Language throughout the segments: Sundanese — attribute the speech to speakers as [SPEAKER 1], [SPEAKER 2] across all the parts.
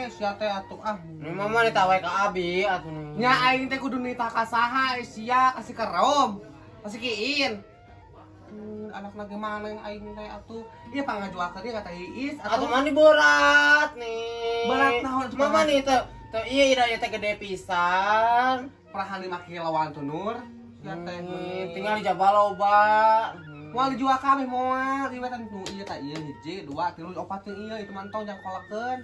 [SPEAKER 1] maneh sia teh atuh ah.
[SPEAKER 2] Ni mama ditawe ka abi atuh nih.
[SPEAKER 1] Nya aing teh kudu nitah ka saha sia kasih ka Rom. Kasih kiin. Anakna ge maneh aing teh atuh. Ieu pangajualkeun ieu ka Teh Iis
[SPEAKER 2] atuh. Atuh mani berat nih.
[SPEAKER 1] Berat naon atuh?
[SPEAKER 2] Mama nih teh teh ieu ira ieu teh gede pisan.
[SPEAKER 1] Perahan 5 kiloan tuh Nur. Sia teh
[SPEAKER 2] tinggal di jaba loba.
[SPEAKER 1] Moal dijual kabeh moal. Ieu teh nu ieu teh ieu 1 2 3 4 jeung ieu itu mantong jang kolakeun.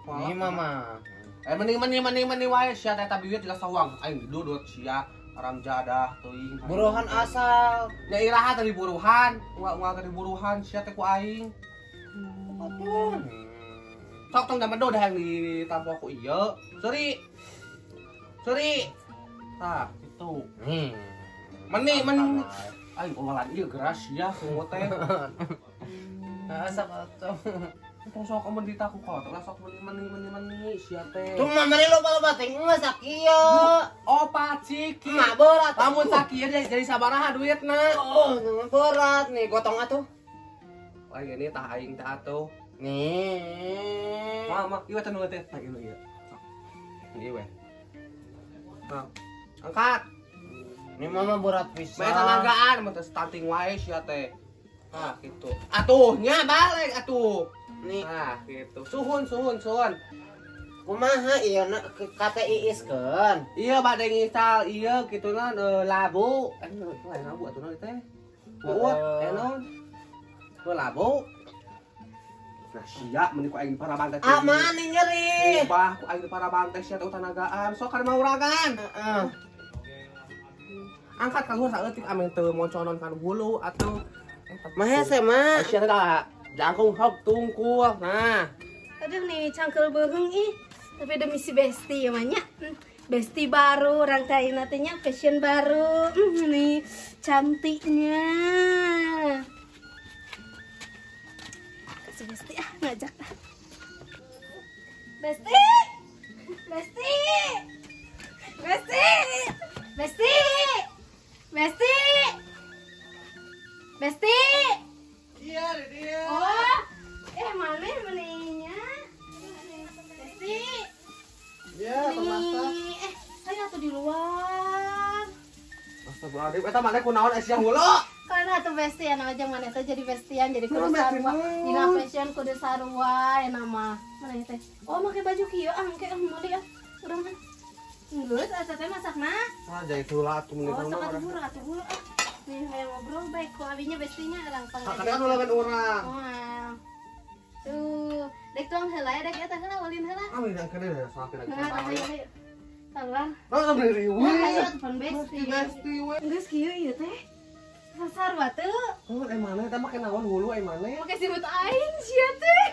[SPEAKER 2] Ini mama.
[SPEAKER 1] Mending mending mending mending wae sia teh tabiwit jelas sawang. Aing dudut sia haram jadah teuing.
[SPEAKER 2] Buruhan asal.
[SPEAKER 1] Nya iraha tadi buruhan, unggal-unggal tadi buruhan sia teh ku aing.
[SPEAKER 2] Atuh.
[SPEAKER 1] Sok tong da medo dah yang ditampo ku ieu. Suri. Suri. Tah, kitu. Meni meni aing omalan ieu geras sia semua teh.
[SPEAKER 2] Heeh, sok atuh.
[SPEAKER 1] Tong sok amun ditaku kok, tong sok meni meni meni meni sia teh.
[SPEAKER 2] Cuma meni loba-loba teh geus sakieu.
[SPEAKER 1] Opat ciki.
[SPEAKER 2] Mah berat.
[SPEAKER 1] Lamun sakieu jadi sabaraha duitna?
[SPEAKER 2] Oh, berat nih, gotong atuh.
[SPEAKER 1] Wah, gini tah aing teh atuh.
[SPEAKER 2] Nih.
[SPEAKER 1] Mama, ieu teh nu teh tah ieu ieu. Ieu we. Nah, angkat.
[SPEAKER 2] Ini mama berat pisan.
[SPEAKER 1] Bae tanagaan mah teh stunting wae sia teh. Nah, gitu. Atuh nya balik atuh.
[SPEAKER 2] Nih.
[SPEAKER 1] Nah, gitu. Suhun suhun suhun.
[SPEAKER 2] Kumaha ieu na ka Teh Iiskeun?
[SPEAKER 1] Iya bade ngisal ieu kituna labu. Lain labu atuh naon teh? Buut, naon? Labu. Nah, sia meni ku aing parabantes.
[SPEAKER 2] Ah, mani nyeri.
[SPEAKER 1] Ubah ku aing parabantes sia teh tanagaan. Sok kana mauragan.
[SPEAKER 2] Heeh.
[SPEAKER 1] Angkat ka luhur saeutik ameh teu monconon kan hulu atuh.
[SPEAKER 2] Mah hese mah.
[SPEAKER 1] Sia teh jangkung hok tungkul. Nah.
[SPEAKER 3] Aduh nih cangkel beuheung ih. Tapi demi si Besti ya mah nya. Besti baru orang teh ayeuna teh nya fashion baru. Nih cantiknya. Si Besti ah ngajak ah. Besti. Besti. Besti. Besti. Besti. Besti.
[SPEAKER 1] Iya, dia.
[SPEAKER 3] Oh, mana meninya? Besti.
[SPEAKER 1] Iya, pemasak.
[SPEAKER 3] Saya tuh di luar.
[SPEAKER 1] Astagfirullahaladzim, eta mana kunaon sia hulu?
[SPEAKER 3] Karena tuh bestian aja mana teh jadi bestian jadi kudu sarua. Dina fashion kudu sarua ya nama. Mana teh? Oh, make baju kieu ah, engke ah meuli ah. Urang ah. Geus asa teh masakna.
[SPEAKER 1] Ah, jadi heula atuh meuni.
[SPEAKER 3] Oh, sok atuh hulu atuh hulu ah. Nih hayang ngobrol baik ku abinya bestinya urang pangajak.
[SPEAKER 1] Kadang kan ulangan urang.
[SPEAKER 3] Oh. Tuh, dek tuang heula dek eta heula ulin heula.
[SPEAKER 1] Ah, meuni angkeun deui sampe lagi.
[SPEAKER 3] Nah, ayo ayo. Salah.
[SPEAKER 1] Oh, beli riweuh.
[SPEAKER 3] Ayo pan besti.
[SPEAKER 1] Besti we.
[SPEAKER 3] Geus kieu ieu teh. Sarua teu.
[SPEAKER 1] Oh, mana eta make naon hulu ai maneh?
[SPEAKER 3] Make simut aing sia teh.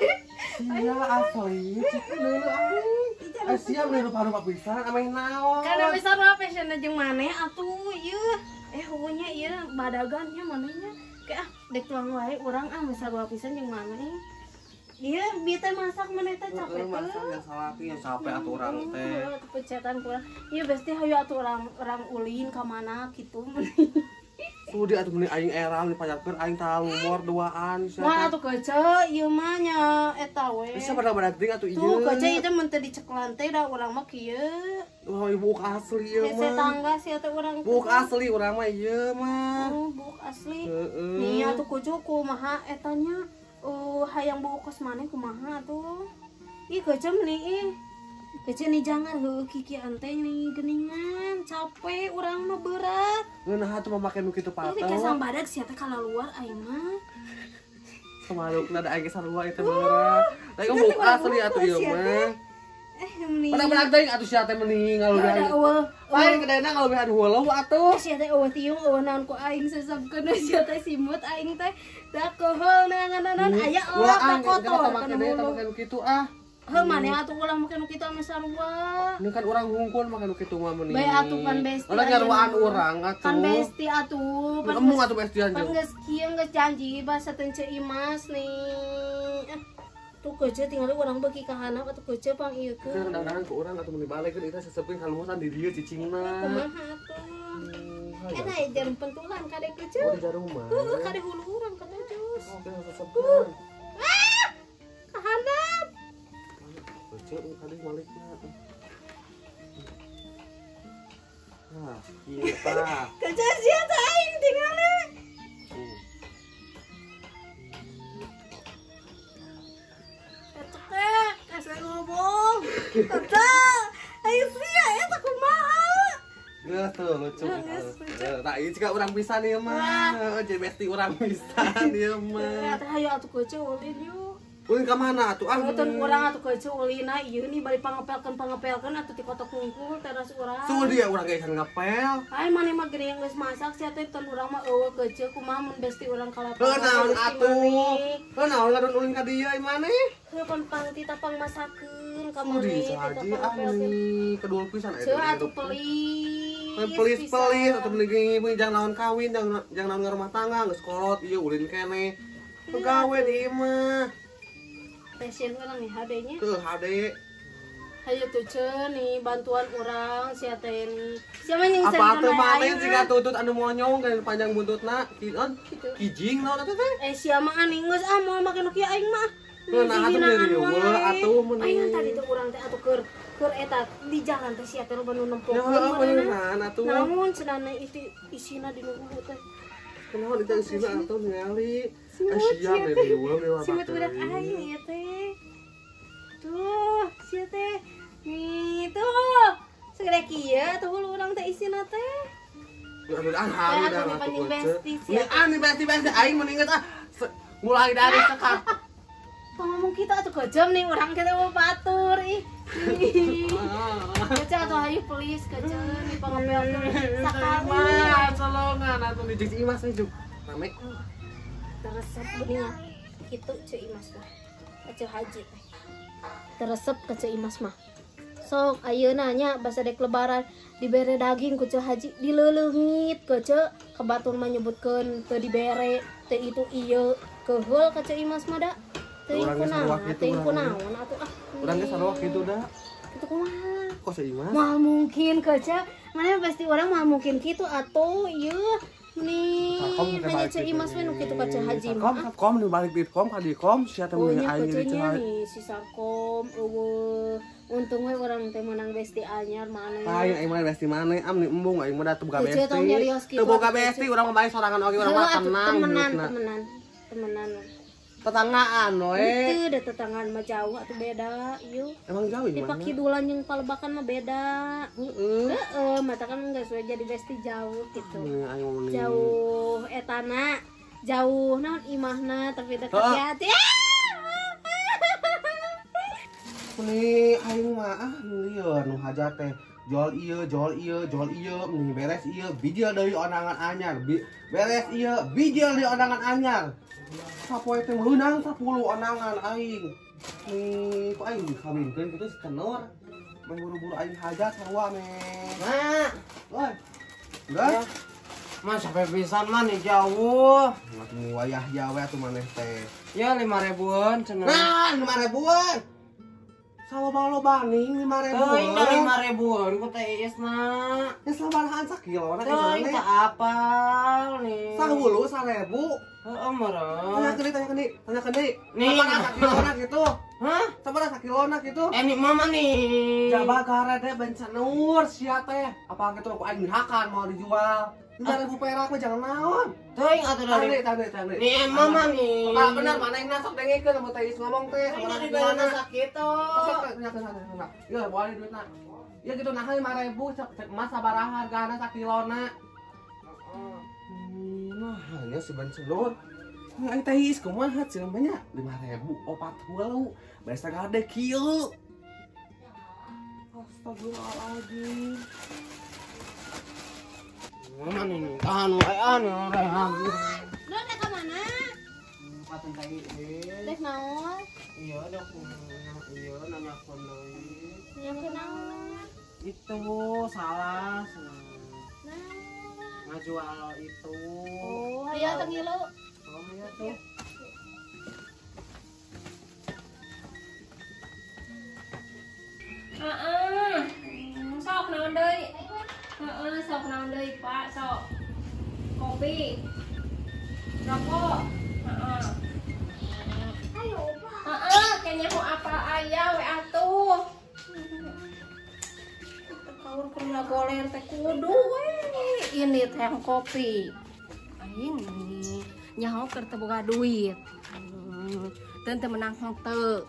[SPEAKER 1] Sia asli, cik deuleu aing. Sia meuni rupa-rupa pisan ameh naon.
[SPEAKER 3] Kana bisa sarua fashion jeung maneh atuh ieu. Hunya ieu badagan nya manehnya. Kayak ah dek tuang wae urang ah bisa sarua pisan jeung maneh. Iya, bieu teh masak maneh teh capek teh.
[SPEAKER 1] Masak yang salaki yang capek atuh urang teh.
[SPEAKER 3] Pecetan kurang. Ieu besti hayu atuh urang ulin ka mana kitu.
[SPEAKER 1] Sudi atuh meuni aing era dipajarkeun aing talumor duaan sia.
[SPEAKER 3] Moal atuh kece ieu mah nya eta we.
[SPEAKER 1] Bisa pada-pada teuing atuh ieu.
[SPEAKER 3] Tuh kece ieu teh mun teu diceklan teh da urang mah kieu.
[SPEAKER 1] Wah, buuk asli ieu mah.
[SPEAKER 3] Hese tangga sia teh urang.
[SPEAKER 1] Buuk asli urang mah ieu mah.
[SPEAKER 3] Oh, buuk asli. Nih atuh kucu kumaha eta nya? Hayang buuk kos maneh kumaha atuh? Ih kece meuni ih. Kece nih jangan heueuh kikian teh nih geuningan capek urang mah berat.
[SPEAKER 1] Ngeunah atuh mah make nu kitu patah.
[SPEAKER 3] Ini kasang badag sia teh kalaluar aing mah.
[SPEAKER 1] Samalukna da aing ge sarua ieu teh berat. Da ieu buuk asli atuh ieu mah.
[SPEAKER 3] Meni.
[SPEAKER 1] Pada-pada teuing atuh sia teh meni ngalubihan. Lain gedena ngalubihan hulu atuh.
[SPEAKER 3] Sia teh eueuh tiung eueuh naon ku aing sesepkeun sia teh simut aing teh. Da kohol naon aya elak da kotor
[SPEAKER 1] kana hulu. Make nu kitu ah.
[SPEAKER 3] Heuh maneh atuh ulah make nu kitu ame sarua.
[SPEAKER 1] Ini kan urang hungkul make nu kitu mah meuni.
[SPEAKER 3] Bae atuh pan besti.
[SPEAKER 1] Urang nyaruaan urang atuh.
[SPEAKER 3] Pan besti atuh.
[SPEAKER 1] Pan embung atuh bestian
[SPEAKER 3] jeung. Pan geus kieu geus janji basa teu Ceu Imas nih. Tuh kece tinggal urang beuki ka handap atuh kece pang ieu keun.
[SPEAKER 1] Kan dandanan ku urang atuh meuni balekeun ieu teh sesepkeun ka luhusan di dieu cicingna.
[SPEAKER 3] Kumaha atuh. Eta jarum pentulan kade kece.
[SPEAKER 1] Oh, di jarum mah.
[SPEAKER 3] Heueuh kade hulu urang ka jus.
[SPEAKER 1] Oh, sesepkeun.
[SPEAKER 3] Ah! Ka handap.
[SPEAKER 1] Ceu kali malikna. Nah, ieu tah.
[SPEAKER 3] Kece sia teh aing tingali. Eta teh asa ngomong. Eta aing sia eta kumaha?
[SPEAKER 1] Geus tuh lucu. Tah ieu cika urang pisan ieu mah. Jadi bestie urang pisan ieu mah.
[SPEAKER 3] Teh hayu atuh kece ulin yuk.
[SPEAKER 1] Ulin ka mana atuh? Ah,
[SPEAKER 3] teu urang atuh kece ulina ieu nih bari pangepelkeun atuh ti kotok kungkul teras urang.
[SPEAKER 1] Suh dia urang ge can ngepel.
[SPEAKER 3] Ai maneh mah geuning geus masak sia teh teu urang mah eueuh kece kumaha mun bestie urang kalapan.
[SPEAKER 1] Heuh naon atuh? Heuh naon ngadon ulin ka dieu ai maneh?
[SPEAKER 3] Heuh pan pangti tapang masakeun ka maneh
[SPEAKER 1] teh pangepelkeun. Kedul pisan
[SPEAKER 3] eta. Ceu atuh pelis.
[SPEAKER 1] Pelis-pelis atuh mending jangan naon kawin, jangan naon ngarumah tangga geus kolot ieu ulin keneh. Gawe di imah.
[SPEAKER 3] Pasien orang nih HD-nya.
[SPEAKER 1] Tuh HD.
[SPEAKER 3] Hayu tuh ce nih bantuan orang sia teh nih. Siapa yang
[SPEAKER 1] apa atuh maneh jika tutut anu monyong kan panjang buntutna, kion kijing naon atuh teh?
[SPEAKER 3] Eh sia mah aneh geus ah moal make nu kieu aing mah.
[SPEAKER 1] Nah atuh riweuh atuh mun.
[SPEAKER 3] Aing tadi tuh urang teh atuh keur eta di jalan teh sia teh loba nu nempokeun.
[SPEAKER 1] Heeh atuh.
[SPEAKER 3] Namun cenah itu isina di nu hulu teh.
[SPEAKER 1] Kunaon itu isina atuh ningali. Sia riweuh mewah.
[SPEAKER 3] Simut budak aing ieu teh. Tuh, sia teh. Nih, tuh. Segede kieu atuh hulu urang teh isina teh.
[SPEAKER 1] Aduh, ah, atuh bestie. Ah, nih bestie aing mun inget ah. Mulai dari sekarang.
[SPEAKER 3] Ngomong kita atuh gojom nih urang kita mau batur ih. Kece atuh hayu please kece nih pangepelkeun sakali.
[SPEAKER 1] Colongan atuh nih jeung si Imas nih juk. Rame.
[SPEAKER 3] Teresep beningan kitu Ceu Imas mah. Ceu Haji teh. Teresep ke Ceu Imas mah. Sok ayeuna nya basa dek lebaran dibere daging ku Ceu Haji dileuleungit ke Ceu kebatur mah nyebutkeun teu dibere teu itu ieu keheul ka Ceu Imas mah da. Teu kunaon atuh ah.
[SPEAKER 1] Urang ge sarua kitu da.
[SPEAKER 3] Kitu kumaha?
[SPEAKER 1] Kok Ceu Imas?
[SPEAKER 3] Moal mungkin ke Ceu. Mana pasti urang moal mungkin kitu atuh ieu. Nih, hanya Ceu Imas we nu kitu ka Ceu Haji mah.
[SPEAKER 1] Kom di balik di kom ka di kom sia teh mun aing di Ceu
[SPEAKER 3] nih si Sarkom eueuh. Untung we urang teh meunang bestie anyar maneh.
[SPEAKER 1] Lain aing mah bestie maneh am ni embung aing mah da teu boga bestie. Teu boga bestie urang mah bae sorangan oge urang mah tenang.
[SPEAKER 3] Temenan.
[SPEAKER 1] Tetanggaan we.
[SPEAKER 3] Teu da tetanggaan mah jauh atuh beda ieu.
[SPEAKER 1] Emang jauh
[SPEAKER 3] di pakidulan jeung palebakan mah beda. Heeh. Heeh, mata kan geus we jadi bestie jauh gitu. Jauh etana, jauh naon imahna tapi dekat di hati.
[SPEAKER 1] Meni aing mah ah lieur nu hajat teh. Jual ieu, jual ieu, jual ieu, meni beres ieu, bijil deui ondangan anyar. Beres ieu, bijil deui ondangan anyar. Sapoe teh meunang 10 ondangan aing. Nih, ku aing dikawinkeun kitu kenor. Meh buru-buru aing hajat sarua meh.
[SPEAKER 2] Mak,
[SPEAKER 1] oi. Geus.
[SPEAKER 2] Mah sampai pisan mah nih jauh.
[SPEAKER 1] Ngatuh wayah ya we atuh maneh teh.
[SPEAKER 2] Ya 5.000-an cenah.
[SPEAKER 1] Nah, 5.000-an. Saloba-loba ning 5.000.
[SPEAKER 2] Teuing da 5.000-an ku teh Iis na.
[SPEAKER 1] Ya sabarahaan sakilona
[SPEAKER 2] teuing teu apal nih.
[SPEAKER 1] Sahulu 1.000.
[SPEAKER 2] Heeh meureun.
[SPEAKER 1] Tanya keun deui.
[SPEAKER 2] Nih,
[SPEAKER 1] sabaraha sakilona kitu?
[SPEAKER 2] Hah?
[SPEAKER 1] Sabaraha sakilona kitu?
[SPEAKER 2] Eh nih mama nih.
[SPEAKER 1] Jaba karet teh bencenur sia teh. Apa kitu ku aing hakan mau dijual. 5.000 perak mah jangan naon.
[SPEAKER 2] Teuing atuh dari.
[SPEAKER 1] Tane.
[SPEAKER 2] Nih mama nih.
[SPEAKER 1] Apa bener manehna sok dengekeun lamun teh Iis ngomong teh.
[SPEAKER 2] Teuing dari balana sakitu.
[SPEAKER 1] Sok tanya keun. Ya boleh duitna. Ya gitu nah 5.000 emas sabaraha hargana sakilona.
[SPEAKER 2] Heeh.
[SPEAKER 1] Nah, hanya si bencelur. Aing teh Iis kumaha cenah nya 5.000 opat hulu. Beres gade kieu. Astagfirullahaladzim.
[SPEAKER 2] Mana nih? Tahan wae anu rehan.
[SPEAKER 3] Lu dek ka mana?
[SPEAKER 2] Patun teh Iis.
[SPEAKER 3] Dek naon?
[SPEAKER 2] Iya, dek iya nanyakeun deui.
[SPEAKER 3] Nanyakeun naon?
[SPEAKER 2] Itu salah. Ngajual itu.
[SPEAKER 3] Oh, hayo teu ngilu.
[SPEAKER 2] Oh, iya tuh.
[SPEAKER 4] Heeh. Sok naon deui? Heeh, sok naon deui, Pak, sok. Kopi. Rokok. Heeh.
[SPEAKER 3] Ayo, Pak.
[SPEAKER 4] Heeh, kayaknya mau apa aya we atuh.
[SPEAKER 3] Goler teh kudu we. Ini teh yang kopi. Aing nyaho keur teu boga duit. Teu menang henteu.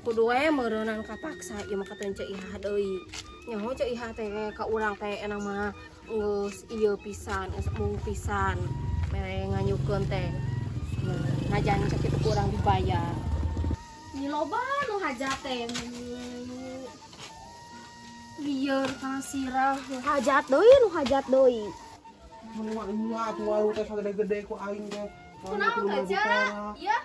[SPEAKER 3] Kudu we meureunan kapaksa ieu mah kateun Ceu Ihah deui. Nyaho Ceu Ihah teh ka urang teh enang mah geus ieu pisan, geus mung pisan. Mere nganyukeun teh. Najan sakitu kurang dibayar. Ni loba nu hajat teh. Lieur kana sirah nu hajat deui, nu hajat deui.
[SPEAKER 1] Mun mah atuh walu teh sagede-gede ku aing teh.
[SPEAKER 3] Kunaon aja? Ya.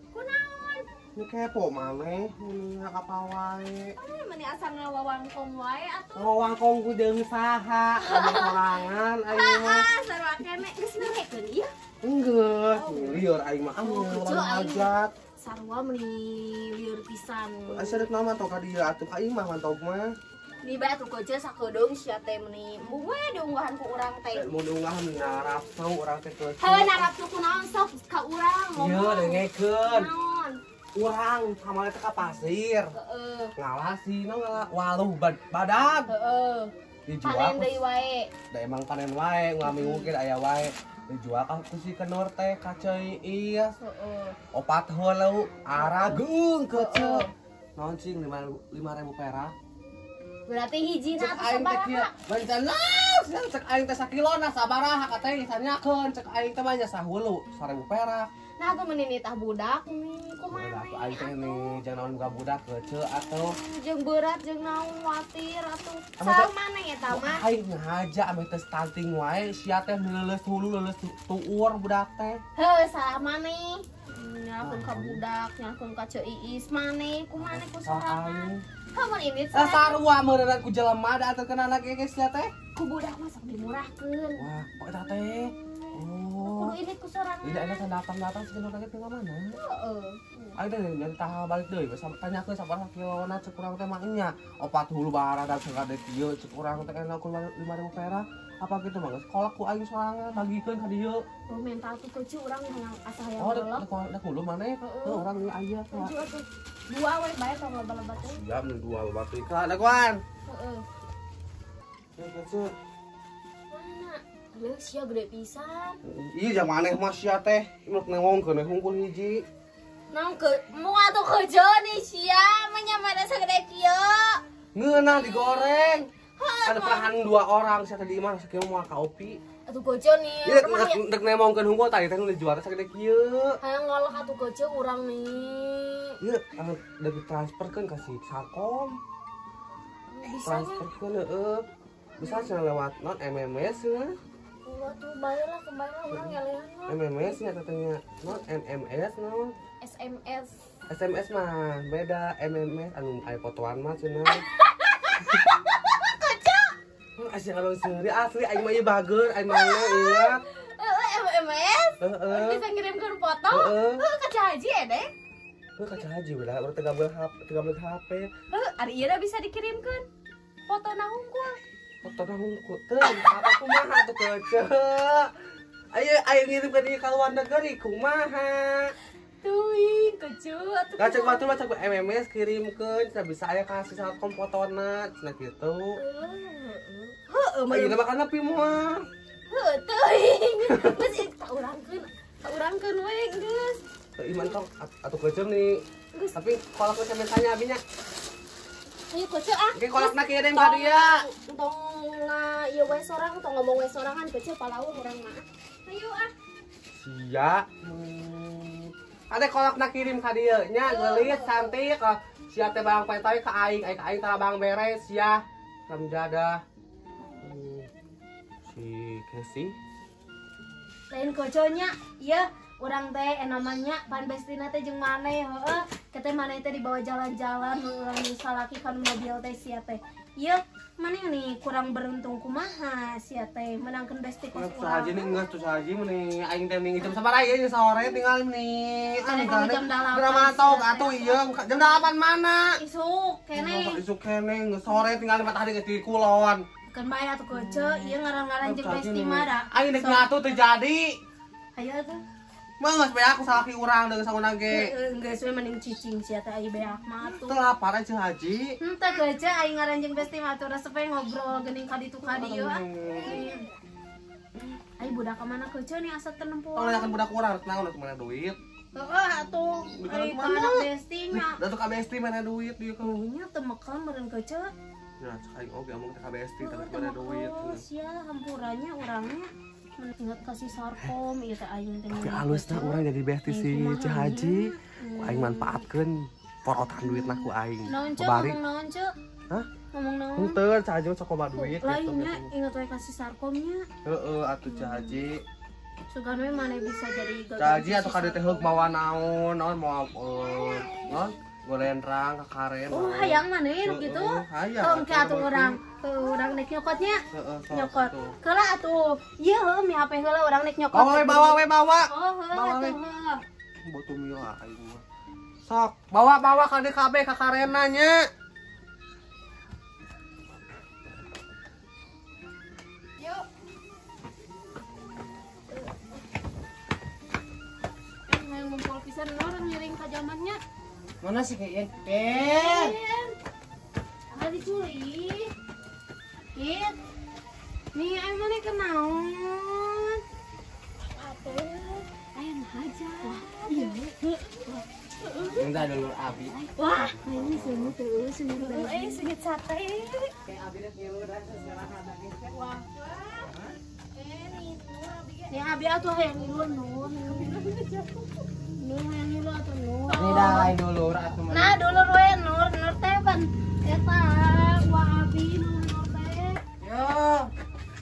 [SPEAKER 3] Kunaon?
[SPEAKER 1] Ini kepo maneh, mun apa wae.
[SPEAKER 3] Meni asa ngawawangkong wae atuh.
[SPEAKER 1] Ngawangkong ku jeung saha? Anu sorangan aing mah.
[SPEAKER 3] Heeh, sarua kene geus merekeun ieu.
[SPEAKER 1] Enggeus, lieur aing mah hajat.
[SPEAKER 3] Sarua meni lieur pisan.
[SPEAKER 1] Asa rek naon mantog ka dieu atuh ka imah mantog mah.
[SPEAKER 3] Ni bae atuh keje sakedeung sia teh meni embung we diunggahan ku urang teh.
[SPEAKER 1] Mun diunggahan narapsu urang teh keus.
[SPEAKER 3] Heuh narapsu kunaon sok ka urang ngomong.
[SPEAKER 1] Ieu dengekeun. Urang kamari teh ka pasir.
[SPEAKER 3] Heeh.
[SPEAKER 1] Ngalasi no ngala waluh badag.
[SPEAKER 3] Heeh.
[SPEAKER 1] Dijual
[SPEAKER 3] panen deui wae.
[SPEAKER 1] Da emang panen wae, ngaminggu ge aya wae. Dijual ka ku si kenur teh ka Ceu Iis.
[SPEAKER 3] Heeh.
[SPEAKER 1] Opat heuleu arageung kece. Naon cing 5.000 perak.
[SPEAKER 3] Berarti hijina atuh sabaraha?
[SPEAKER 1] Bencana, cek aing teh sakilona sabaraha ka teh sanyakeun, cek aing teh mah nya sahulu 1.000 perak.
[SPEAKER 3] Nah atuh meni nitah budak nih kumaha
[SPEAKER 1] atuh aing teh nih jangan naon boga budak kece atuh.
[SPEAKER 3] Jeung berat jeung naon watir atuh. Salah maneh eta mah?
[SPEAKER 1] Aing ngaja ameh teh stunting wae sia teh leuleus hulu leuleus tuur budak teh.
[SPEAKER 3] Heuh salah maneh. Nyalahkeun ka budak, nyalahkeun ka Ceu Iis maneh, kumaha ku sorangan. Heuh mun indit
[SPEAKER 1] salah. Sarua meureunna ku jelema da atuh kana anak ge sia teh.
[SPEAKER 3] Ku budak mah sok dimurahkeun.
[SPEAKER 1] Wah, kok eta teh? Oh.
[SPEAKER 3] Kudu indit ku sorangan.
[SPEAKER 1] Ini enak datang-datang sih lagi tinggal mana?
[SPEAKER 3] Heeh.
[SPEAKER 1] Aing teh nyari taha balik deui, tanyakeun sabaraha kilona cek urang teh mah nya. Opat hulu barada sagade kieu cek urang teh enak ku 5.000 perak. Apa gitu mah geus kolak ku aing sorangan bagikeun ka dieu.
[SPEAKER 3] Oh mental tuh kecil urang hayang asa hayang
[SPEAKER 1] oh,
[SPEAKER 3] golok.
[SPEAKER 1] Oh, da kulo maneh. Heuh urang ieu aya.
[SPEAKER 3] Kecil atuh. Dua we bae tong loba-loba teh.
[SPEAKER 1] Siap nih dua loba teh. Ka daguan.
[SPEAKER 3] Heeh.
[SPEAKER 1] Ya kecil.
[SPEAKER 3] Mana? Leuh sia gede pisan.
[SPEAKER 1] Iya jam maneh mah sia teh. Imuk newongkeun we hungkul hiji.
[SPEAKER 3] Naon ke moal atuh kejo nih sia mah nya mana sagede kieu.
[SPEAKER 1] Ngeunah digoreng. Ada perahan dua orang saya tadi mah sakieu moal ka opi.
[SPEAKER 3] Atuh gojo nih.
[SPEAKER 1] Ieu rek nemongkeun hungkul tadi teh nu dijual teh sagede kieu.
[SPEAKER 3] Hayang ngolok atuh gojo urang nih.
[SPEAKER 1] Ieu anu deuk ditransferkeun ka si Sakom.
[SPEAKER 3] Bisa
[SPEAKER 1] transferkeun heueuh. Bisa cenah lewat non MMS cenah.
[SPEAKER 3] Atuh bayarlah kemana urang ngelehan mah.
[SPEAKER 1] MMS nya katanya. Non MMS naon?
[SPEAKER 3] SMS.
[SPEAKER 1] SMS mah beda MMS anu aya fotoan mah cenah. Asli kalau sendiri asli aing mah ieu bager aing mah ingat.
[SPEAKER 3] Heeh MMS.
[SPEAKER 1] Heeh.
[SPEAKER 3] Bisa ngirimkeun foto. Heuh ka Ca Haji edek.
[SPEAKER 1] Heuh ka Ca Haji beda urang teh gabel HP,
[SPEAKER 3] Heuh ari ieu bisa dikirimkeun. Fotona hungkul.
[SPEAKER 1] Fotona hungkul. Teu apa kumaha atuh kece. Ayo ayo ngirimkeun ieu ka luar negeri kumaha.
[SPEAKER 3] Tuing kece atuh.
[SPEAKER 1] Lah cek batur mah cek MMS kirimkeun cenah bisa aya kasih Sakom fotona cenah kitu.
[SPEAKER 3] Heuh,
[SPEAKER 1] mah ieu mah kana pi moal.
[SPEAKER 3] Heuh, teuing. Geus ka urangkeun we geus.
[SPEAKER 1] Teu iman tong atuh kece nih. Tapi kolak teh sampe tanya abinya.
[SPEAKER 3] Ayo kece ah.
[SPEAKER 1] Oke kolakna kieu deui ka dieu.
[SPEAKER 3] Tong nga ieu we sorang tong ngomong we sorangan kece palaur urang mah. Ayo ah.
[SPEAKER 1] Sia. Ade kolakna kirim ka dieu nya geulis cantik. Sia teh barang petoy ka aing, aing ka aing tara bang beres sia. Kamjadah. Si Kesi.
[SPEAKER 3] Lain koconya, iya urang teh namanya pan bestina teh jeung maneh heueuh. Kete maneh teh dibawa jalan-jalan urang salaki kan mobil teh sia teh. Ieu maneh nih kurang beruntung kumaha sia teh menangkeun besti kos urang.
[SPEAKER 1] Sahaji nih geus tuh sahaji meni aing teh ming jam sabaraha ieu sore tinggal meni.
[SPEAKER 3] Anu jam 8.
[SPEAKER 1] Drama tok atuh ieu jam 8 mana?
[SPEAKER 3] Isuk keneh.
[SPEAKER 1] Isuk keneh geus sore tinggal matahari geus di kulon.
[SPEAKER 3] Keun bae atuh kece ieu ngaran-ngaran jeung besti mah da.
[SPEAKER 1] Aing rek ngatu teu jadi.
[SPEAKER 3] Hayu atuh.
[SPEAKER 1] Mah geus beak ku salaki urang deung sanguna ge.
[SPEAKER 3] Heeh, geus we mending cicing sia teh ai beak mah atuh.
[SPEAKER 1] Teu lapar aja Haji.
[SPEAKER 3] Henteu geus aing ngaranjing besti mah atuh resep we ngobrol geuning ka ditu ka dieu. Ai budak ka mana keuceun nih asa teu nempo.
[SPEAKER 1] Tong nanyakeun budak urang rek naon mana duit.
[SPEAKER 3] Heeh atuh. Ai ka anak besti nya.
[SPEAKER 1] Da tuh ka besti mana duit dieu ka.
[SPEAKER 3] Nya teu mekel meureun keuceun.
[SPEAKER 1] Ya cek aing oge omong teh ka besti tapi mana duit.
[SPEAKER 3] Sia hampurannya urangnya ingat kasih sarkom ieu teh aing teh.
[SPEAKER 1] Tapi halusna urang jadi besti si Ceu Haji. Ku aing manfaatkeun porotan duitna ku aing.
[SPEAKER 3] Naon ceu ngomong naon ceu?
[SPEAKER 1] Hah?
[SPEAKER 3] Ngomong naon?
[SPEAKER 1] Henteu Ceu Haji sok loba duit gitu.
[SPEAKER 3] Lainnya ingat we kasih sarkomnya.
[SPEAKER 1] Heeh atuh Ceu Haji.
[SPEAKER 3] Sugan we maneh bisa jadi gagal.
[SPEAKER 1] Ceu Haji atuh kade teh heug mawa naon, naon mawa naon golendrang kakaren.
[SPEAKER 3] Oh, hayang maneh nu kitu?
[SPEAKER 1] Hayang.
[SPEAKER 3] Tong ke atuh urang. Urang nek nyokotnya. Nyokot. Heula atuh. Ieu heuh mi HP heula urang nek nyokot.
[SPEAKER 1] Bawa we bawa we bawa.
[SPEAKER 3] Oh, heuh atuh heuh.
[SPEAKER 1] Botu mila aing mah. Sok, bawa-bawa ka DKB ka karena nya.
[SPEAKER 3] Yuk. Hayang ngumpul pisan orang ngiring ka zamannya.
[SPEAKER 2] Mana sih kayaknya? Ken.
[SPEAKER 3] Ada diculik. Kit. Nih, ayo mana kenaon? Apa ayo aja. Iya.
[SPEAKER 2] Enggak dulu Abi.
[SPEAKER 3] Wah, ini sungguh tuh, sungguh. Sungguh sate.
[SPEAKER 2] Kayak Abi lihat ngilu dah secara ada geus.
[SPEAKER 3] Wah. Nih Abi atuh hayang ngilu nur. Nur hayang ngilu atuh nur.
[SPEAKER 2] Ini dah lain dulur atuh.
[SPEAKER 3] Nah, dulur we nur, nur teh pan eta wah Abi nur teh.
[SPEAKER 2] Ya.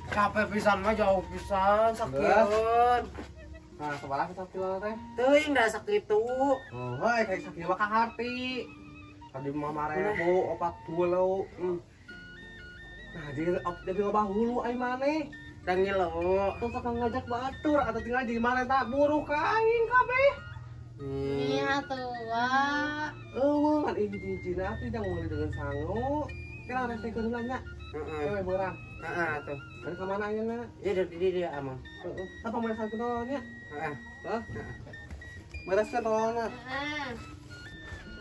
[SPEAKER 2] Capek pisan mah jauh pisan sakieun.
[SPEAKER 1] Nah, sabaraha kita kilo teh?
[SPEAKER 2] Teuing da sakitu.
[SPEAKER 1] Oh, heuh kayak sakilo ka harti. Tadi mah 5.000, 40. Nah, jadi loba hulu ai maneh.
[SPEAKER 2] Da ngilu.
[SPEAKER 1] Tuh sok ngajak batur atau tinggal jadi maneh tak buruh ka aing kabeh.
[SPEAKER 3] Iya tuh, wah.
[SPEAKER 1] Eueuh ngan hiji-hijina atuh jang meuli dengan sangu. Kira resekeun heula nya.
[SPEAKER 2] Heeh.
[SPEAKER 1] Wewe beurang.
[SPEAKER 2] Heeh atuh.
[SPEAKER 1] Dari ka mana ayeuna?
[SPEAKER 2] Dia di dia amang.
[SPEAKER 1] Heeh. Apa meresan tololnya?
[SPEAKER 2] Heeh.
[SPEAKER 1] Hah? Mereskeun tololna.
[SPEAKER 4] Heeh.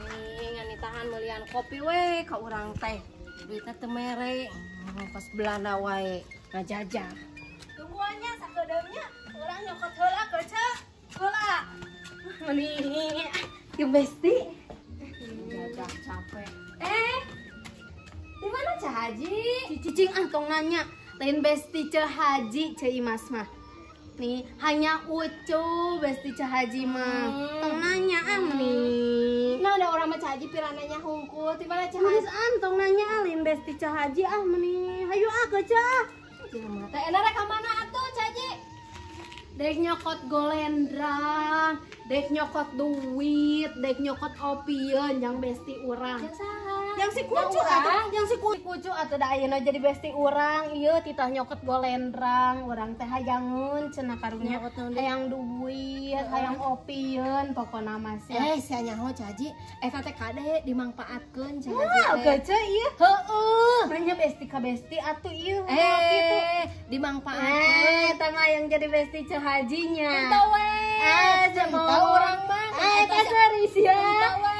[SPEAKER 4] Nih nganitahan meulian kopi we ka urang teh. Duitna teu mere. Pas Belanda wae ngajajah.
[SPEAKER 3] Tungguannya sakedeungnya urang nyokot heula keuceu. Heula. Meni jeung besti.
[SPEAKER 4] Jajah capek. Di mana Ceu Haji?
[SPEAKER 3] Cicing ah tong nanya. Lain besti Ceu Haji Ceu Imas mah. Nih hanya ucu besti Ceu Haji mah. Tong nanya ah meni.
[SPEAKER 4] Nah ada orang mah Ceu Haji pirananya hungkul. Di mana Ceu Haji?
[SPEAKER 3] Geus ah tong nanya lain besti Ceu Haji ah meni. Hayu ah keuceu.
[SPEAKER 4] Jelema teh enak rek ka mana atuh Ceu Haji?
[SPEAKER 3] Dek nyokot golendrang, dek nyokot duit, dek nyokot opieun yang besti urang. Yang si kucu atuh, yang si kucu atuh da ayeuna jadi besti urang, ieu titah nyokot golendrang, urang teh hayangeun cenah karunya. Hayang duit, hayang opieun pokona mah sia.
[SPEAKER 4] Sia nyaho Ceu Haji, eta teh kade dimangpaatkeun Ceu Haji.
[SPEAKER 3] Wah, keuceu ieu.
[SPEAKER 4] Heueuh.
[SPEAKER 3] Nanya besti ka besti atuh ieu. Kitu
[SPEAKER 4] dimangpaatkeun.
[SPEAKER 3] Eta mah yang jadi besti Ceu Hajinya.
[SPEAKER 4] Henteu we. Henteu urang mah.
[SPEAKER 3] Eta serius ya.
[SPEAKER 4] Henteu we.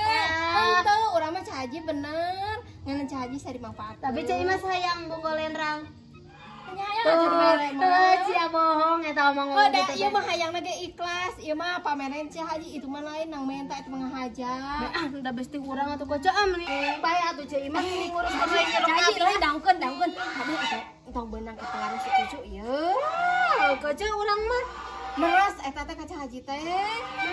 [SPEAKER 4] Henteu urang mah Ceu Haji bener. Ngan Ceu Haji saya dimangpaatkeun.
[SPEAKER 3] Tapi Ceu Imas hayang golendrang.
[SPEAKER 4] Hayang
[SPEAKER 3] Tuh, cia bohong eta omong
[SPEAKER 4] ngomong gitu. Ieu mah hayangna ge ikhlas, ieu mah pameran Ceu Haji itu mah lain nang menta itu mah ngahaja.
[SPEAKER 3] Ah, da besti urang atuh kocok ah meni. Bae atuh Ceu Imas ngurus
[SPEAKER 4] Ceu Haji lain daungkeun daungkeun. Kade eta tong beunang kapengaruh si kucu ieu.
[SPEAKER 3] Kocok urang mah
[SPEAKER 4] meres eta teh ka Ceu Haji teh.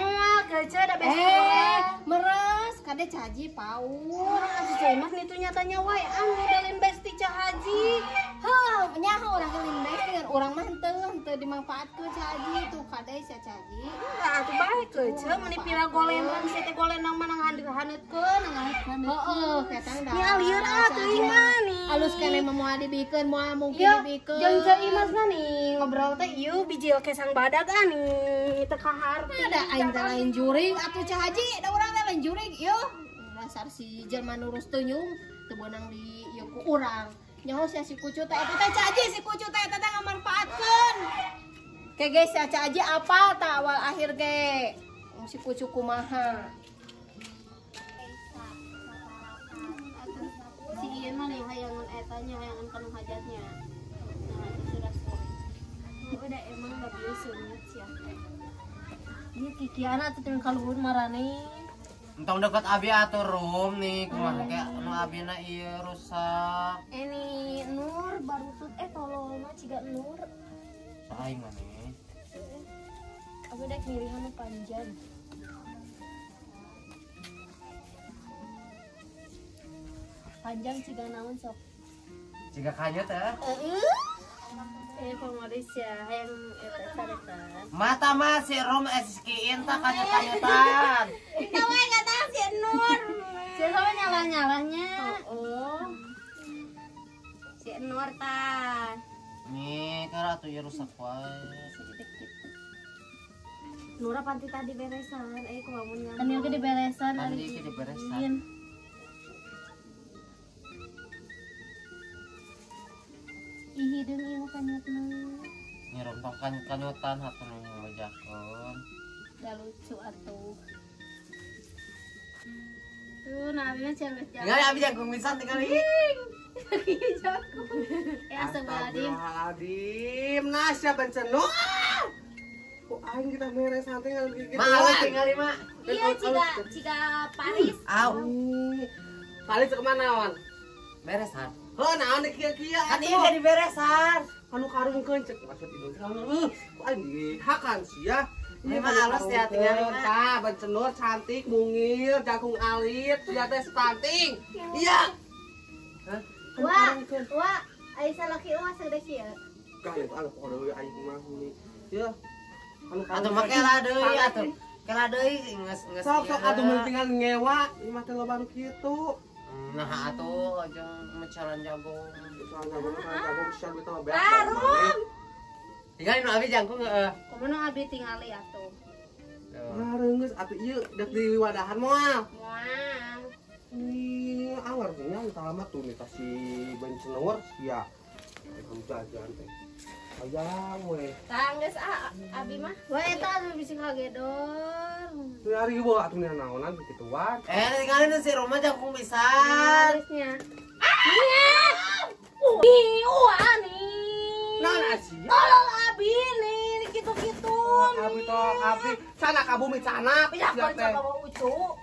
[SPEAKER 3] Moal kocok da besti urang.
[SPEAKER 4] Meres kade Ceu Haji paur.
[SPEAKER 3] Atuh Ceu Imas nitu nyatanya wae ah ngidalin besti Ceu Haji.
[SPEAKER 4] Heuh, nyaho urang ke lain besti ngan urang mah henteu dimangpaatkeun Ceu Haji tuh kade sia Ceu Haji.
[SPEAKER 3] Atuh bae kocok meuni pira golendrang sia teh golendrang mah nanghaneutkeun, nanghaneutkeun.
[SPEAKER 4] Heeh, ketang da.
[SPEAKER 3] Nya lieur atuh imah nih.
[SPEAKER 4] Alus keneh mah moal dibikeun, moal mungkin dibikeun.
[SPEAKER 3] Jeung Ceu Imas mah nih ngobrol teh ieu bijil kesang badag ah nih teu kaharti.
[SPEAKER 4] Da aing teh lain juring atuh Ceu Haji, da urang teh lain juring ieu. Dasar si jelema nurus teu nyung, teu beunang di ieu ku urang. Nyaho sia si kucu teh eta teh Ceu Haji si kucu teh eta teh ngamanfaatkeun. Ke ge si Aca aja apa tak awal akhir ge. Si kucu kumaha.
[SPEAKER 3] Si Ian mah nih hayangan etanya, hayangan kanu hajatnya. Nah, itu sudah sore. Udah emang gak biasa seungit sih ya. Dia kikiana atuh teu kaluhur marane.
[SPEAKER 2] Entong deket abi atuh rum nih, kumaha ke nu abina ieu rusak.
[SPEAKER 3] Ini Nur barutut tololna ciga Nur.
[SPEAKER 2] Saing maneh.
[SPEAKER 3] Abi dek milihan nu panjang. Panjang ciga naon sok?
[SPEAKER 2] Ciga kanyut ya?
[SPEAKER 3] Pamaris ya, hayang eta saretan.
[SPEAKER 2] Mata mah si Rom eskiin tak kanyut-kanyutan.
[SPEAKER 3] Kita we kata si Nur. Si sama nyalah-nyalahnya. Oh. Si Nur tah.
[SPEAKER 2] Nih, kara atuh ya rusak wae.
[SPEAKER 3] Nura panti tadi beresan, kumaha mun nyaman. Tadi ge diberesan,
[SPEAKER 2] tadi ge diberesan.
[SPEAKER 3] Ih, hideung ieu mah kanyutna.
[SPEAKER 2] Nyirom tong kanyut-kanyutan hatuh nu ngabejakeun.
[SPEAKER 3] Da lucu atuh. Tuh, nah abi mah cewek jago.
[SPEAKER 2] Tinggal abi jangkung pisan tinggal
[SPEAKER 3] ih. Jangkung. Ya astagfirullahaladzim.
[SPEAKER 1] Astagfirullahaladzim. Nah, siapa benceno? Kok aing kita mere santai ngan gitu.
[SPEAKER 2] Ma, alus tinggal mah.
[SPEAKER 3] Iya, ciga Paris.
[SPEAKER 2] Au.
[SPEAKER 1] Paris ke mana, Wan?
[SPEAKER 2] Beresan.
[SPEAKER 1] Heuh, naon di kieu-kieu
[SPEAKER 2] atuh. Kan ieu ge diberesan.
[SPEAKER 1] Anu karungkeun cek maksud indung teh heuh, kok aing dihakan sia.
[SPEAKER 2] Ieu mah alus ya tinggal
[SPEAKER 1] tah, bencenur cantik, mungil, jangkung alit, sia teh stunting. Iya. Hah?
[SPEAKER 3] Wah, wah, ai salaki mah sagede kieu.
[SPEAKER 1] Gah, anu pokona deui aing mah ini. Ieu. Anu
[SPEAKER 2] atuh mah kela deui atuh. Kela deui geus geus.
[SPEAKER 1] Sok sok atuh mun tinggal ngewa, ieu mah teh loba nu kitu.
[SPEAKER 2] Nah atuh jeung mecaran jagung.
[SPEAKER 1] Mecaran jagung, mecaran jagung sia duit mah beak.
[SPEAKER 3] Tarung.
[SPEAKER 2] Tinggal nu abi jangkung heeh.
[SPEAKER 3] Kumaha nu abi tingali atuh.
[SPEAKER 1] Nah, reunggeus atuh ieu dek di wadahan moal.
[SPEAKER 3] Moal.
[SPEAKER 1] Ih, anger nya utama tuh nih si benceneur sia. Kamu jajan teh. Hayang we.
[SPEAKER 4] Tah geus abi mah.
[SPEAKER 3] Wah eta atuh bisi kagedor.
[SPEAKER 1] Tuh ari bawa atuh naonan kituan.
[SPEAKER 2] Tinggalin si Roma jangkung pisan.
[SPEAKER 3] Harusnya. Ih, wah nih.
[SPEAKER 1] Nah, sia.
[SPEAKER 3] Tolol abi nih kitu-kitu.
[SPEAKER 1] Abi tolol abi. Sana ka bumi sana.
[SPEAKER 3] Ya kan sama ucu.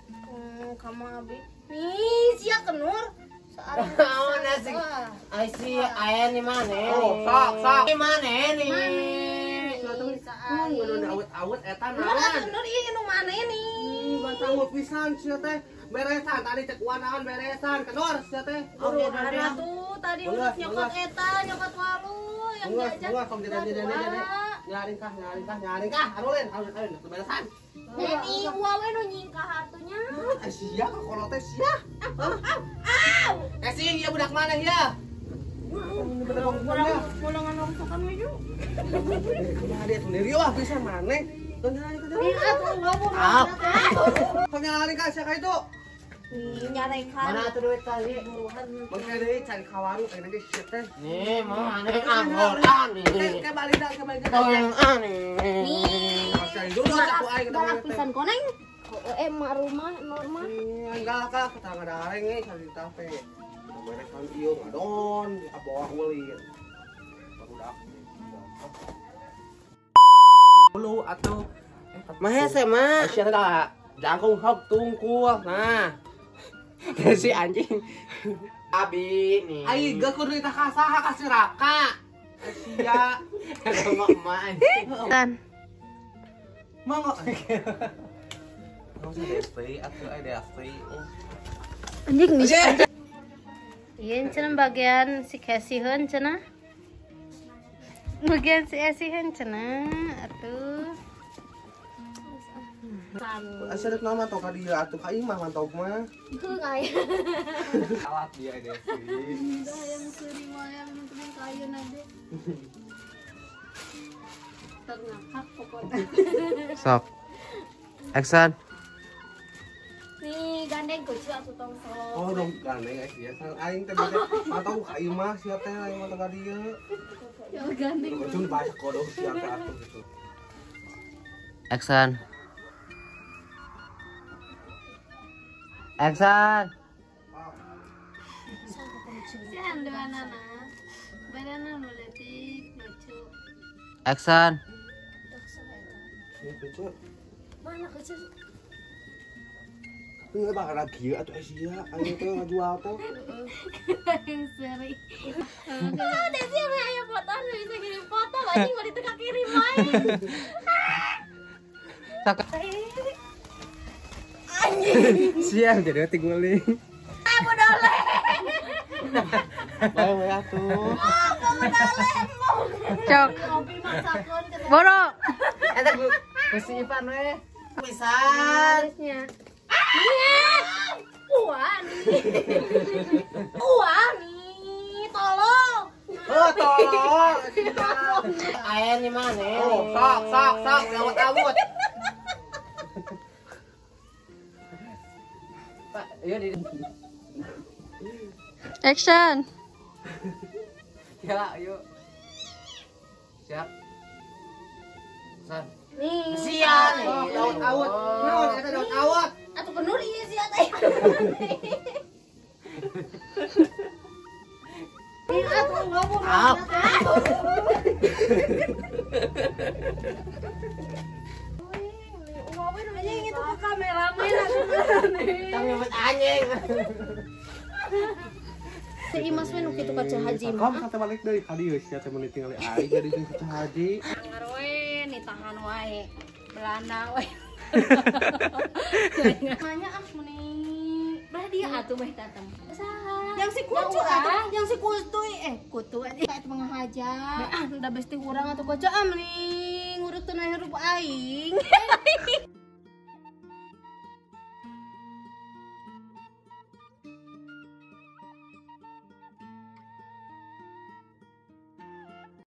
[SPEAKER 3] Kamu abi. Nih, sia kenur.
[SPEAKER 2] Naon asik. Ai si aya nih maneh.
[SPEAKER 1] Oh, sok sok.
[SPEAKER 2] Ini maneh nih.
[SPEAKER 1] Udah awet-awet eta naon.
[SPEAKER 3] Nur ieu nu maneh nih.
[SPEAKER 1] Bantang pisan sia teh. Beresan tadi cek wanaon beresan kenur sia teh.
[SPEAKER 3] Oke, atuh tadi nyokot eta, nyokot walu yang diajak.
[SPEAKER 1] Nyaring kah, nyaring kah, nyaring kah. Arulin, arulin, beresan.
[SPEAKER 3] Ini uang nu nyingkah atunya.
[SPEAKER 1] Sia kalau teh sia. Au. Sing ieu budak mana ya?
[SPEAKER 3] Golongan rongsokan we ju.
[SPEAKER 1] Kumaha dia tuh rieuh pisan maneh. Tong nyalari ka. Tong nyalari ka sia ka itu.
[SPEAKER 3] Nih nyarekan.
[SPEAKER 2] Mana atuh duit tadi?
[SPEAKER 3] Buruhan.
[SPEAKER 1] Make deui cari ka warung ayeuna ge sia teh.
[SPEAKER 2] Nih, mau aneh anggoran nih.
[SPEAKER 1] Ke balik dah, ke balik dah.
[SPEAKER 2] Tong aneh.
[SPEAKER 3] Nih. Galak pisan koneng. Emak rumah norma.
[SPEAKER 1] Enggak lah, kita ngadareng nih cari tape. Beresan ieu ngadon, bawa ulin. Barudak. Dulu atuh.
[SPEAKER 2] Mah hese mah.
[SPEAKER 1] Sia teh jangkung hok tungkul. Nah.
[SPEAKER 2] Si anjing. Abi nih.
[SPEAKER 1] Ai geus kudu ditah ka saha ka si Raka. Sia.
[SPEAKER 2] Sama emak anjing.
[SPEAKER 3] Tan.
[SPEAKER 1] Mangga. Enggak usah Desti, atuh ai Desti.
[SPEAKER 3] Anjing nih. Iya cenah bagian si Kesiheun cenah. Bagian si Esiheun cenah atuh.
[SPEAKER 1] Asa rek naon mantau ka dieu atuh ka imah mantau mah.
[SPEAKER 3] Heuh aya.
[SPEAKER 1] Alat dia Desi.
[SPEAKER 3] Hayang seuri mah hayang nonton ka ayeuna ge. Tengah pokoknya.
[SPEAKER 2] Sok. Action.
[SPEAKER 3] Nih gandeng kucu atuh tong sok.
[SPEAKER 1] Oh dong gandeng sia. Sang aing teh mantau ka imah sia teh aing mantau ka dieu.
[SPEAKER 4] Ya gandeng.
[SPEAKER 1] Ujung bahasa kodok siapa atuh gitu.
[SPEAKER 2] Action. Action.
[SPEAKER 4] Si anduanana. Badana nu leutik lucu.
[SPEAKER 2] Action.
[SPEAKER 4] Mana kecil?
[SPEAKER 1] Tapi bakal lagi atuh sia ayo teh ngajual teh.
[SPEAKER 4] Yang seri. Ah, Desi aya foto nu bisa kirim foto anjing bari teu kakirim wae.
[SPEAKER 2] Anjing. Siang jadi hati guling.
[SPEAKER 4] Ah, bodole.
[SPEAKER 1] Bae we atuh.
[SPEAKER 4] Ah, bodole.
[SPEAKER 3] Cok.
[SPEAKER 4] Kopi maksakeun ke
[SPEAKER 3] Boro.
[SPEAKER 2] Eta ku si Ivan we. Pisan.
[SPEAKER 4] Wah nih. Wah nih, tolong.
[SPEAKER 2] Oh, tolong. Air nih mana? Oh, sok sok sok awut-awut. Pak, yuk di.
[SPEAKER 3] Action.
[SPEAKER 2] Ya, yuk. Siap. San.
[SPEAKER 4] Nih.
[SPEAKER 2] Siap. Daun awut. Naon eta daun awut?
[SPEAKER 4] Atuh kenur ieu sia teh. Ih, atuh ngomong. Anjing itu ke kameramen atuh.
[SPEAKER 2] Tang nyebut anjing.
[SPEAKER 4] Si Imas we nu kitu ka Ceu Haji
[SPEAKER 1] mah. Kom kata balik deui ka dieu sia teh meuni tingali aing jadi jeung Ceu Haji.
[SPEAKER 4] Angar we nitahan wae. Belanda we. Nanya ah meni belah dia atuh meh tatem. Saha? Yang si kucu atuh, yang si kutu kutu aja eta mengahaja. Ah, da besti urang atuh kucu ah meni ngurut teu hirup aing.